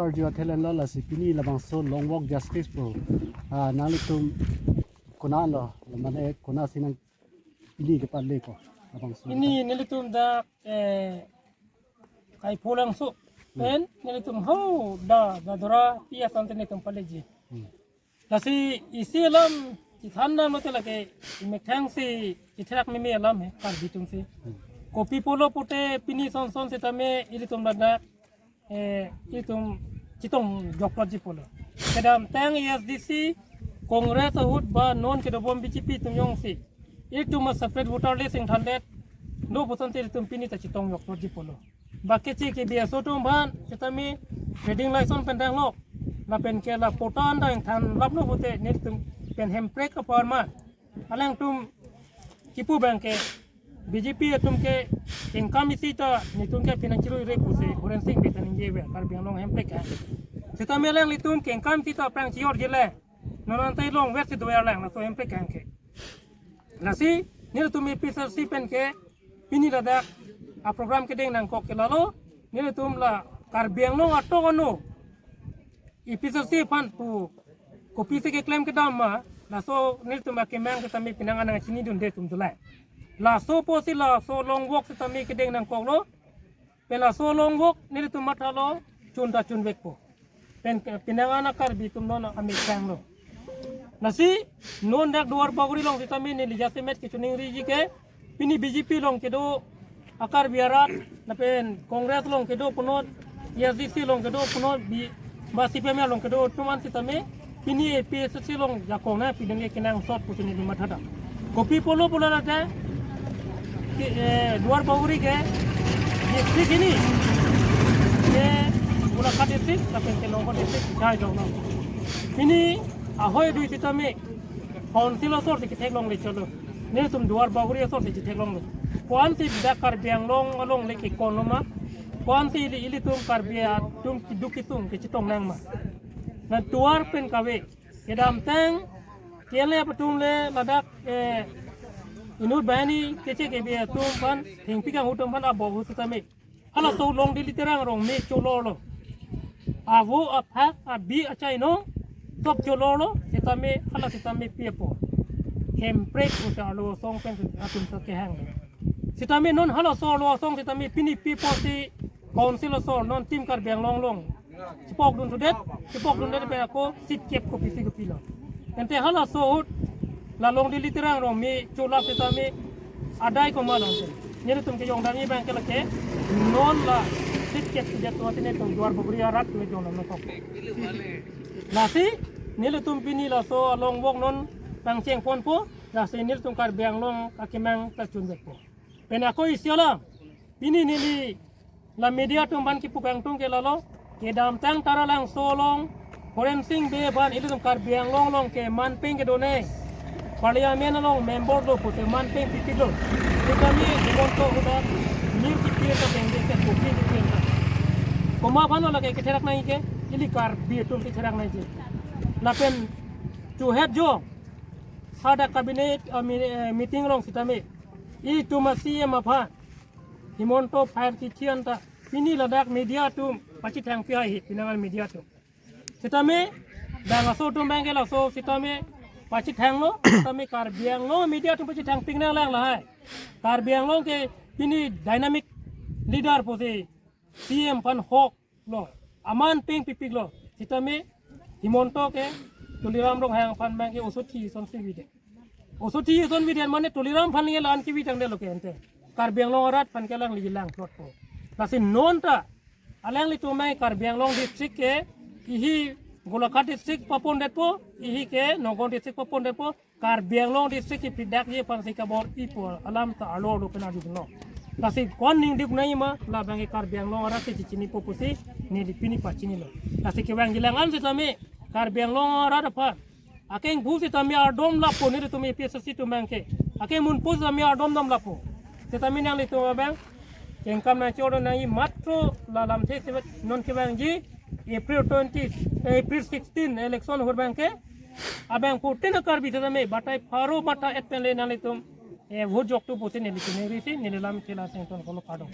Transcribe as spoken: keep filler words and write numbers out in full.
Arju athe len lo, lasi pini labangso long walk justice pu, ah, nanglitum konat lo, mane konatsi nang pini kepatle ko labangso? Pini nelitum dak, eh, Kaipholangso. Hmm. Pen nelitum ho da, da dora pi asonte nelitum paleji. Hmm. Lasi isi alam chethan damlote lake imethang si chetherak meme alam he Karbi atum si. Hmm. Kopi pulo pute pini son son setame ilitum ladak, eh, ilitum chetong joklo ji pulo. Kedamtang A S D C, Congress ahut ba non kedobom B J P atum jongsi ilitum a separate voter list ingthandet lo puson te ilitum pini ta chetong joklo ji pulo. Ba keche kebi aso atum aphan setame trading license pen dang lo. Lapen ke la patta an dang than lap lo pute nelitum pen hemprek apar ma. Alangtum kipu abang ke B J P atum ke kengkam isi ta nelitum ke pini nangchiruire pusi Horen Sing Bey ta ningjever Karbi Anglong hemprek ke. Setame alanglitum kengkam isi ta pang chior jele. Non ante longver si doyar lang laso hemprek ke. Lasi nelitum A P H L C pen ke pini ladak a program kedeng nangkok ke lalo, nelitum la Karbi Anglong atok ano A P H L C aphan pu kopisi keklem kedam ma, laso nelitum akemang setame pini nang anang chinidunde atum dolang. Laso pusi laso long walk setame kedeng nangkoklo. Pen laso long walk nelitum mathalo chun ta chunvekpo. Pen ke pini nang ana Karbi atum non amethang lo. Lasi non dak Duar Bagori along setame neli jasemet kechiningriji ke pini B J P along kedo a Karbi arat, lapen Congress along kedo punot, A S D C along kedo punot, bi ba C P M along kedo atum an setame pini A P H L C along jakong na pideng ke kenangsot pusi neli mathadam. Kopi pulo pulo lata ke, eh, Duar Bagori ke district ini ke Golaghat district lapen ke Nongkrong district jai dong no. Pini ahoi adui setame council asor si ketheklongle cholo. Nelitum Duar Bagori asor si chetheklonglo. Ko-an si dak Karbi Anglong along le kekon lo ma. Ko-an si ili, ilitum Karbi atum keduk kesung kechetong nang ma. Na Duar pen kave kedamtang K L A atum le ladak, eh, inut banghini keche kebi atum aphan, thengpi kanghu atum aphan abo ahut setame halaso Longdili Terang Rongme cholorlo. Avo aphak abi achainong top cholorlo, setame hala setame pi apot hemprek pusi arlo asong pen atum ta kehang. Setame non halaso arlo asong setame pini pi apotsi council asor non Team Karbi Anglong along chepokdun thudet, chepokdundet pen ako seat kep kopisi kopilo. Ante halaso ahut la Longdili Terang Rongme cholap setame adai komat lo ante. Nelitum kejongdamji abang ke lake non la seat kep thudet atum si nelitum Duar Bagori arat atum jongdam nangkok. Lasi nelitum pini laso a long walk non pangcheng ponpo, lasi nelitum Karbi Anglong akemang ta chunvekpo. Pen ako isi alam, pini neli la media atum aphan kipu kangtung ke lalo, kedamtang Taralangso along Horen Sing Bey aphan ilitum Karbi Anglong along ke manpeng kedone, Parliament along member do pusi manpeng pipiklo. Setame Himanta ahut ta mir kipir ta pengde se kopi kipir ta. Komat aphan lo lake ketherak nangji ke, ili Karbi atum ketherak nangji. Lapen chuhet jo hadak cabinet, eh, mi-, eh, meeting along setame itum a C M aphan Himanta fire kithi anta pini ladak media atum pachethang pi hai hi pini nang media atum. Setame bang aso atum bang ke laso setame pachethanglo, setame Karbi Anglong media atum pachethang pik nang lang lahai. Karbi Anglong ke pini dynamic leader pusi C M aphan hok lo, aman peng pipiklo. Setame Himanta ke Tuliram Ronghang aphan bang ke oso thi son si bide. Oso thi son bide mane Tuliram aphan nge lan kibi tangdetlo ke ante. Karbi Anglong arat aphan ke alangli lang plotpo. Lasi non ta alanglitum bang Karbi Anglong district ke ihi Golaghat district papondetpo, ihi ke Nongkrong district papondetpo, Karbi Anglong district kipidakji aphansi kabor-ipo alam ta arlo arlo pen arjudunlo. Lasi ko-an ningduk nangji ma, labang ke Karbi Anglong arat si chinipo pusi neli pini pachinilo. Lasi kevangji lang an setame Karbi Anglong arat aphan akeng bu setame ardom lapo nelitum A P H L C atum bang ke. Akeng munpo setame ardom dam lapo. Setame nanglitum abang kengkam nangchor nangji matro la lamthe sevet non kevangji April twenty, April sixteen election ahut bang ke abang putin Karbi setame batai pharo matha et pen le nanglitum, eh, vote joktu pusi neli chiningri si neli lam thela sengton kolo padong.